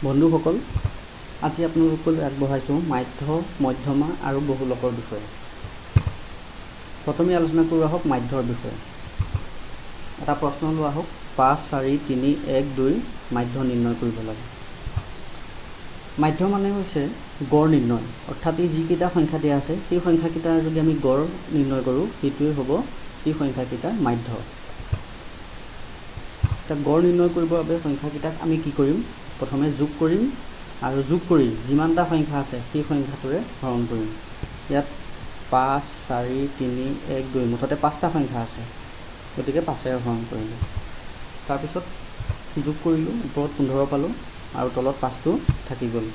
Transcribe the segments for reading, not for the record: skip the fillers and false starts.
বন্ধুসকল, আজি আপোনালোকলৈ আগবঢ়াইছোঁ মাধ্য, মধ্যমা আৰু বহুলকৰ বিষয়ে। প্ৰথমে আলোচনা কৰোঁ আহক মাধ্যৰ বিষয়ে। এটা প্ৰশ্ন লোৱা হওক, 5, 4, 3, 1, 2 মাধ্য নিৰ্ণয় কৰিব লাগে। মাধ্য মানে হৈছে গড় নিৰ্ণয়, অৰ্থাৎ এই যিকেইটা সংখ্যা দিয়া আছে সেই সংখ্যাকেইটাৰ যদি আমি গড় নিৰ্ণয় কৰোঁ, সেইটোৱে হ'ব সেই সংখ্যাকেইটাৰ মাধ্য। এতিয়া গড় নিৰ্ণয় কৰিবৰ বাবে সংখ্যাকেইটাক আমি কি কৰিম? প্ৰথমে যোগ কৰিম আৰু যোগ কৰি যিমানটা সংখ্যা আছে সেই সংখ্যাটোৰে হৰণ কৰিম। ইয়াত 5, 4, 3, 1, 2 মুঠতে 5টা সংখ্যা আছে, গতিকে 5-ৰে হৰণ কৰিলোঁ। তাৰপিছত যোগ কৰিলোঁ, ওপৰত 15 পালোঁ আৰু তলত 5টো থাকি গ'ল।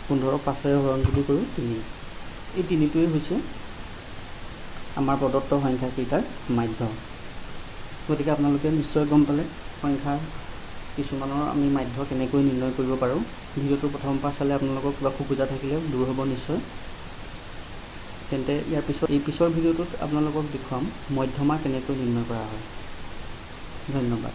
15ক 5-ৰে হৰণ যদি কৰোঁ 3। এই 3টোৱেই হৈছে আমাৰ প্ৰদত্ত সংখ্যাকেইটাৰ মাধ্য। গতিকে আপোনালোকে নিশ্চয় গম পালে সংখ্যাৰ কিছুমানৰ আমি মাধ্য কেনেকৈ নিৰ্ণয় কৰিব পাৰোঁ। ভিডিঅ'টো প্ৰথমৰ পৰা চালে আপোনালোকৰ কিবা খোকোজা থাকিলে দূৰ হ'ব নিশ্চয়। তেন্তে ইয়াৰ পিছত এই পিছৰ ভিডিঅ'টোত আপোনালোকক দেখুৱাম মধ্যমা কেনেকৈ নিৰ্ণয় কৰা হয়। ধন্যবাদ।